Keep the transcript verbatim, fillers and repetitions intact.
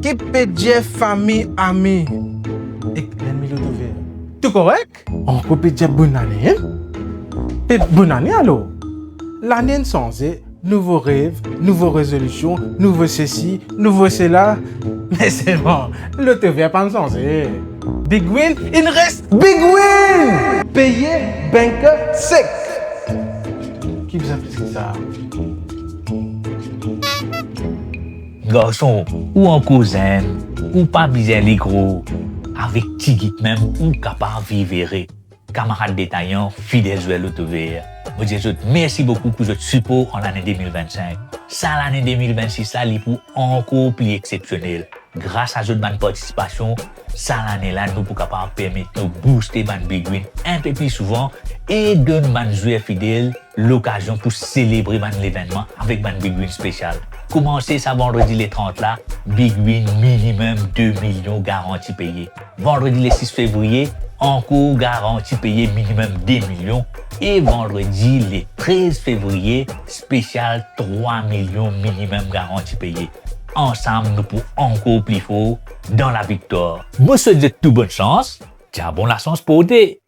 Ki pe dir fami, ami ek lennmi Lotovert? Tou korek? Ankor pe dir bonn lane, hein? Pe bonn lane alor? Lane inn sanze, nouvo rev, nouvo rezolision, nouvo sesi, nouvo sela. Me selman, Lotovert pa'nn sanze. Big Win inn res Big Win! Peye banker sek. Ki bizin plis ki sa? Garson, ou ankor zenn, ou pa bizin ale gro. Avek tigit mem, ou kapav viv ere. Kamarad detayan, fidel zwer Lotovert, mo dir zot mersi boukou pou zot sipor an lane de mil vinn-sink. Sa lane de mil vinn-sis la, li pou ankor pli exsepsionel. Gras a zot bann partisipasion, sa lane la, nou pou kapav permet nou booste bann Big Win inpe pli souvan e donn bann zwer fidel lokazion pou selebre bann levennman avek bann Big Win spesial. Koumanse sa vandredi le trant la, Big Win minimem de milion garanti peye. Vandredi le sis fevriye, ankor garanti peye minimem de milion. E vandredi le trez fevriye, spesial trwa milion minimem garanti peye. Ansam, nou pou ankor pli for dan laviktwar. Mo swet zot tou bonn sans. Diabon lasans porte.